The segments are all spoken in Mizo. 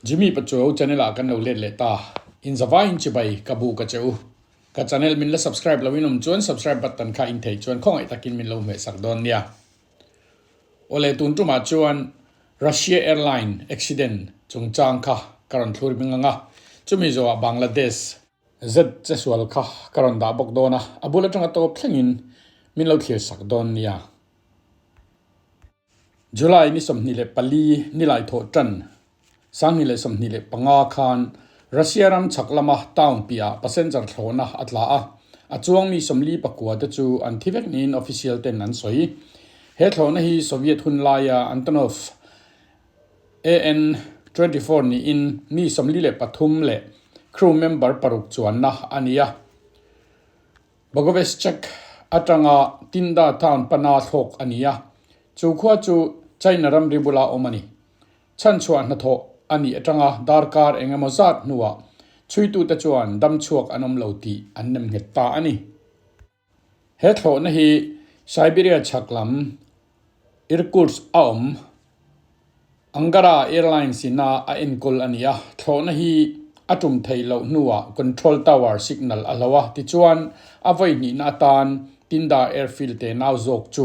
Jimmy Pachuau channel ah kan lo let leh ta. In zavai in chibai ka bu ka che u. Ka channel min la subscribe lo in awm chuan subscribe button kha in theih chuan khawngaih takin min lo hmeh sak dawn nia. Awle tun tumah chuan Russia airline accident chungchang kha ka rawn thlur bing ang a, chumi zawhah Bangladesh. Zet che sual kha ka rawn dah bawk dawn a, a bul atanga tawp thlengin min lo thlir sak dawn nia. July ni 24 nilai thawh tan 2025 khan Russia ram chhak lama town piahah passenger thlawhna a tla a, a chuangmi 49 te chu an thi vek niin official ten an sawi. He thlawhna hi Soviet hun laia Antonov AN-24 niin mi 43 leh crew member paruk chuanna a ni a. Bogoveschek atanga Tinda town pana thlawk a ni a, chu khua chu China ramri bula awm a ni. Chhanchhuah hnathawh a nih atanga darkar eng emaw zat hnuah chhuitute chuan damchhuak an awm lo tih an nem nghet ta a ni. He thlawhna hi Siberia chhak lam Irkutsk a awm Angara Airlines ina a enkawl a ni a, thlawhna hi a tum theih loh hnuah control tower signal a hlo a, tichuan a vawi hnihna atan Tinda Airfield te nau zawk chu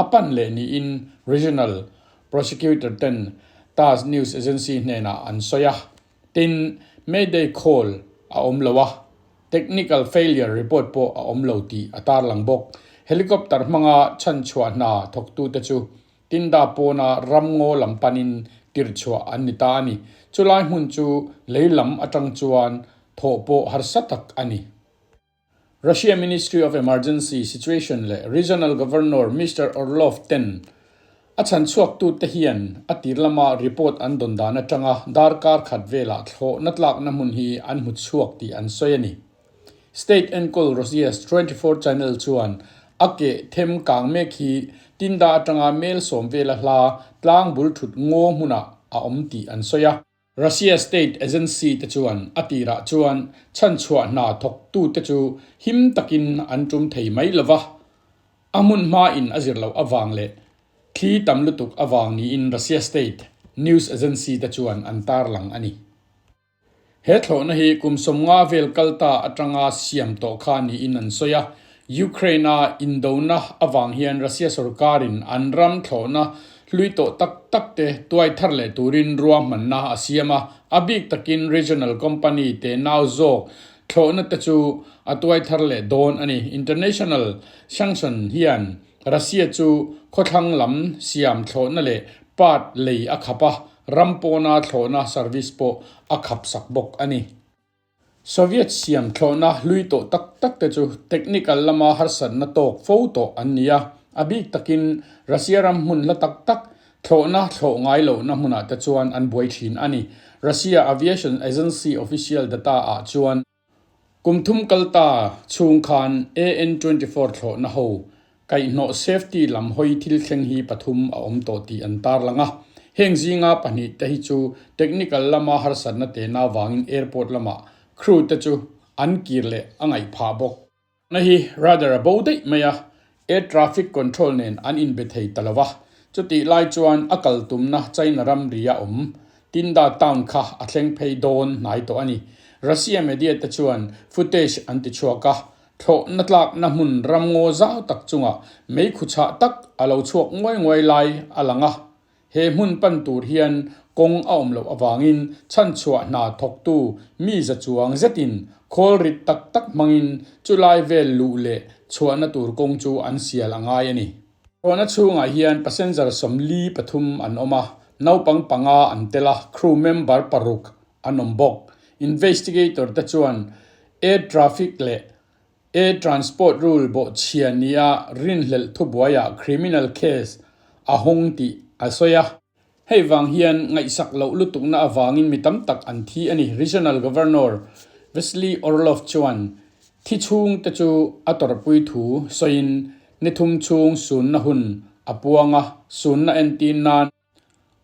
a pan leh niin Regional Prosecutor ten TASS news agency hnenah an sawi a. Tin, Mayday call a awm lo a, technical failure report pawh a awm lo tih a tarlang bawk. Helicopter hmanga chhanchhuah hna thawktute chu Tinda pawna ramngaw lam panin tirhchhuah an ni ta a ni. Chulai hmun chu lei lam atang chuan thawh pawh harsa tak a ni. Russia Ministry of Emergency Situation leh Regional Governor Mister Orlov ten a chhan chhuaktute hian a tir lama report an dawn dan atanga darkar khat velah thlawhna tlakna hmun hi an hmu chhuak tih an sawi a ni. State enkawl Rossia's 24 channel chuan a keh them kang mek hi Tinda atanga mel sawm vela hla tlang bul thut ngaw hmunah a awm tih an sawi a. Russia state agency te chuan a tirah chuan chhanchhuah hna thawktute chu him takin an tum thei mai lova, a hmun hmain a zir loh avang leh thli tam lutuk avang niin Russia state news agency te chuan an tarlang a ni. He thlawhna hi kum 50 vel kal ta atanga siam tawh kha niin an sawi a. Ukraine-a indona avang hian Russia sorkarin an ram thlawhna hlui tawh tak tak te tuai thar leh turin ruahmanna a siam a, a bik takin regional company te nau zawk thlawhna te chu a tuai thar leh dawn a ni. International sanction hian Russia chu khawthlang lam siam thlawhna leh part lei a khap a, ram pawna thlawhna service pawh a khap sak bawk a ni. Soviet siam thlawhna hlui tawh tak tak te chu technical lama harsatna tawk fo tawh an ni a, a bik takin Russia ram hmun hla tak tak thlawhna thlawh ngai lohna hmunah te chuan an buai thin a ni. Russia Aviation Agency official data ah chuan Kum thum kal ta chhung khan AN-24 thlawhna ho kaihhnawh safety lam hawi thil thleng hi pathum a awm tawh tih an tarlang a. Heng zinga pahnih te hi chu technical lama harsatna tehna avangin airport lamah crew te chu an kir leh a ngaih phah bawk. Na hi radar a bo daih mai a, air traffic control nen an inbe thei ta lo va. Chutih lai chuan a kal tumna China ramri a awm Tinda town kha a thleng phei dawn hnai tawh a ni. Russia media te chuan footage an ti chhuak a, thlawhna tlakna hmun ramngaw zau tak chungah meikhu chhah tak a lo chhuak nguai nguai lai a lang a. He hmun pan tur hian kawng a awm loh avangin chhanchhuah hna thawktu mi za chuang zetin khawl rit tak tak hmangin chulai vel luh leh chhuahna tur kawng chu an sial a ngai a ni. Thlawhna chhungah hian passenger 43 an awm a, naupang panga an tel a, crew member paruk an awm bawk. Investigator te chuan air traffic leh Air Transport Rule bawhchhia nia rinhlelh thubuaiah criminal case a hawng tih a sawi a. Hei vang hian ngaihsak loh lutukna avangin mi tam tak an thi a ni. Regional Governor Vasily Orlov chuan thi chhungte chu a tawrhpui thu sawiin ni thum chhung sunna hun a puang a, sunna entir nan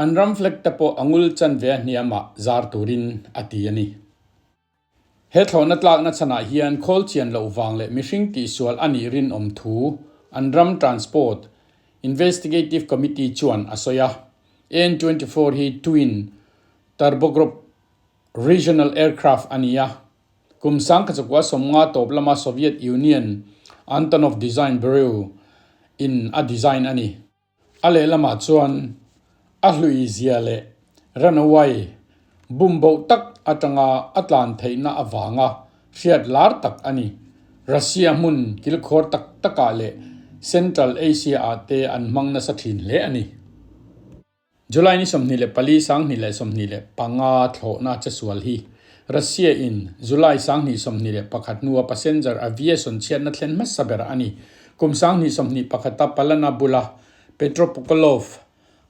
an ram flag te pawh a ngul chanve a hniamah zar turin a ti a ni. He thlawhna tlakna chhanah hian khawl chian loh vang leh mihring tihsual a nih rinawm thu an ram Transport Investigative Committee chuan a sawi a. AN 24 hi Twin Turboprop regional aircraft a ni a. Kum sangkachakua 50 tawp lama Soviet Union Antonov Design Bureau in a design a ni. A lehlamah chuan a hlui zia leh runaway bumboh tak atanga a tlan theihna avanga hriat lar tak a ni. Russia hmun kilkhawr tak takah leh Central Asia-ah te an hmang nasa thin hle a ni. July ni 24 2025 thlawhna chesual hi Russia in July 2021 hnua passenger aviation chhiatna thlen hmasa ber a ni. Kum 2021 a Palana bula Petropavlovsk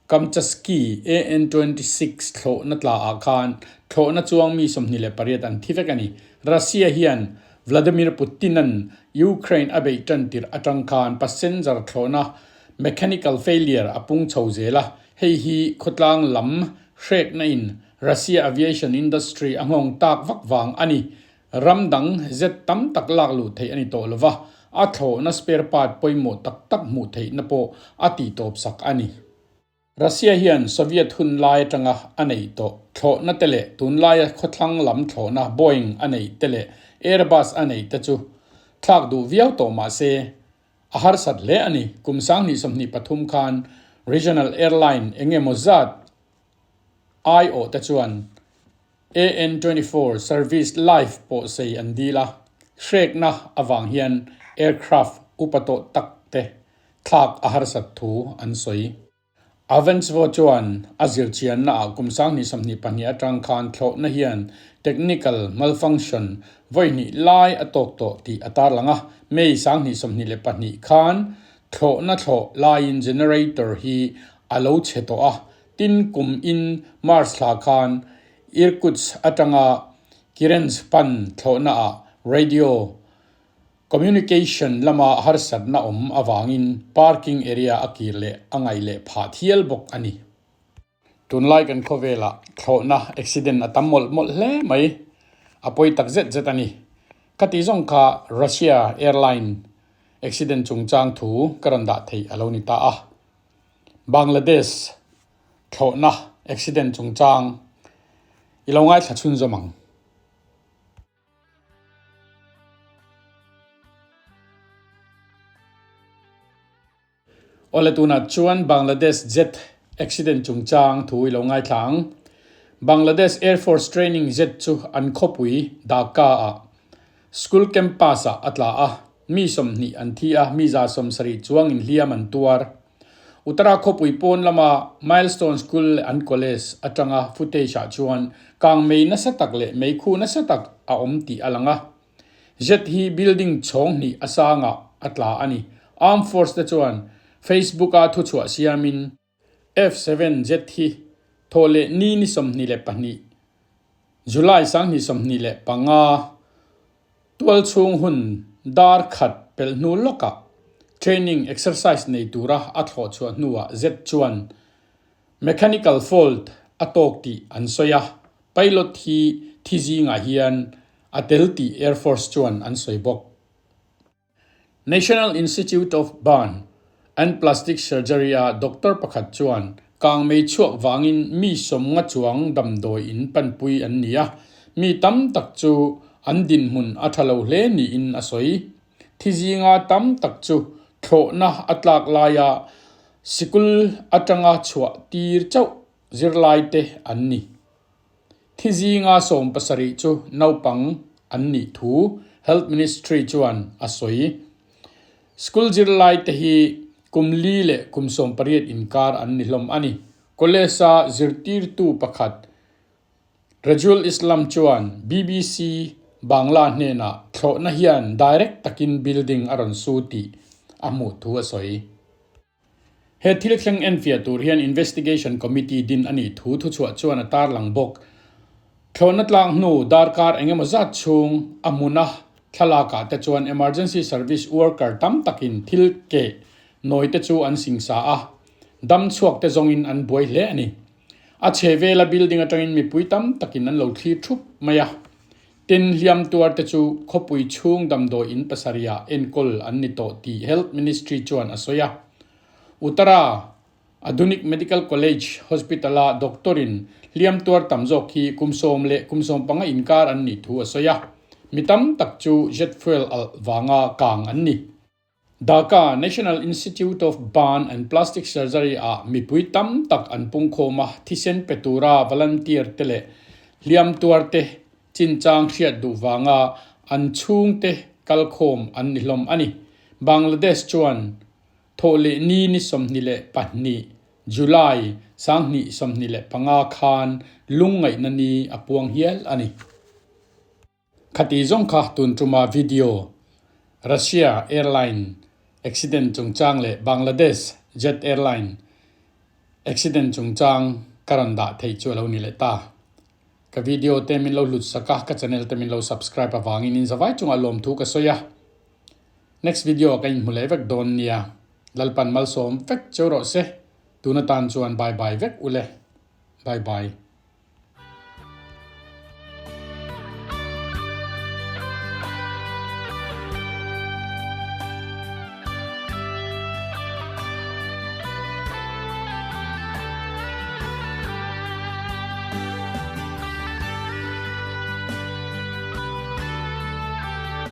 Kamchatsky AN-26 thlawhna tla ah khan thlawhna chuang mi 28 an thi vek a ni. Russia hian Vladimir Putin-a'n Ukraine a beih tan tirh atang khan passenger thlawhna Mechanical failure a pung chho zel a, hei hi khawtlang lam hrekna in Russia aviation industry a nghawng tak vak vang a ni. Ram dang zet tam tak lak luh theih a ni tawh lova, a thlawhna spare part pawimawh tak tak hmuh theihna pawh a tihtawp sak a ni. Russia hian Soviet hun lai atanga a neih tawh thlawhna te leh tunlaia khawthlang lam thlawhna Boeing a neih te leh Airbus a neih te chu thlak duh viau tawh mah se, A harsat hle a ni. Kum 2023 khan Regional Airline eng emaw zat aiawh te chuan AN-24 service life pawh sei an dil a, hrekna avang hian aircraft upa tawh tak te thlak a harsat thu an sawi. Aventsvo chuan a zirchianna ah kum 2022 atang khan thlawhna hian technical malfunction vawi hnih lai a tawk tawh tih a tarlang a. May 2022 khan thlawhna thlawh laiin generator hi a lo chhe tawh a, tin kum in March thla khan Irkutsk atanga Kirensk pan thlawhna ah radio Communication lama harsatna awm avangin parking area a kir leh a ngaih leh phah thial bawk a ni. Tunlai kan khawvelah thlawhna accident a tam mawlh mawlh hle mai, a pawi tak zet zet a ni. Ka tih zawng kha Russia airline accident chungchang thu ka rawn dah theih a lo ni ta a. Bangladesh thlawhna accident chungchang i lo ngaithla chhunzawm ang. Awle tunah chuan Bangladesh jet accident chungchang thu i lo ngaithla ang. Bangladesh Air Force training jet chu an khawpui Dhaka ah school campus ah a tla a, mi 20 an thi a, mi 70 chuangin hliam an tuar. Uttara khawpui pawn lama Milestone School leh an college atanga footage ah chuan kang mei nasa tak leh meikhu nasa tak a awm tih a lang a. Jet hi building chhawng hnih a sangah a tla a ni. Armed Force te chuan Facebook a thuchhuah siamin F-seven jet hi thawh leh ni ni 22, July 2025, Tualchhung hun dar khat pelh hnu lawkah training exercise nei tura a thlawh chhuah hnuah zet chuan mechanical fault a tawk tih an sawi a, pilot hi thi zingah hian a tel tih Air Force chuan an sawi bawk. National Institute of Burn and Plastic Surgery-a doctor pakhat chuan kangmei chhuak vangin mi 50 chuang damdawi in panpui an ni a, mi tam tak chu an dinhmun a tha lo hle niin a sawi. Thi zinga tam tak chu thlawhna a tlak laia sikul atanga chhuah tir chauh zirlaite an ni. Thi zinga 70 chu naupang an nih thu Health Ministry chuan a sawi. School zirlaite hi kum li leh kum 18 inkar an ni hlawm a ni. College-a zirtirtu pakhat Rajul Islam chuan BBC Bangla hnenah thlawhna hian direct takin building a rawn su tih a hmuh thu a sawi. He thil thleng enfiah tur hian Investigation Committee din a nih thu thuchhuah chuan a tarlang bawk. Thlawhna tlak hnu darkar eng emaw zat chhung a hmuna thlalakah te chuan emergency service worker tam takin thil keh nawi te chu an singsa a, dam chhuak te zawngin an buai hle a ni. A chhe vela building atangin mipui tam takin an lo thlir thup mai a. Tin, hliam tuar te chu khawpui chhung damdawi in pasarihah enkawl an ni tawh tih Health Ministry chuan a sawi a. Uttara. Adhunik Medical College Hospital-a doctor-in hliam tuar tam zawk hi kum 10 leh kum 15 inkar an nih thu a sawi a. Mi tam tak chu jet fuel alh vanga kang an ni. Dhaka National Institute of Burn and Plastic Surgery ah mipui tam tak an pungkhawm a, thisen pe tura volunteer te leh hliam tuar te chinchang hriat duh vanga an chhungte kalkhawm an ni hlawm a ni. Bangladesh chuan thawh leh ni ni 22, July, 2025 khan lungngaihna ni a puang hial a ni. Khati zawng kha tun tuma video Russia airline accident chungchang leh Bangladesh jet airline accident chungchang ka rawn dah theih chu a lo ni leh ta. Ka video te min lo hlut sak a, ka channel te min lo subscribe avangin in zavai chungah lawmthu ka sawi a. Next video ah ka inhmu leh vek dawn nia. Lalpan malsawm vek cheu rawh se. Tun atan chuan bye bye vek ule. Bye bye.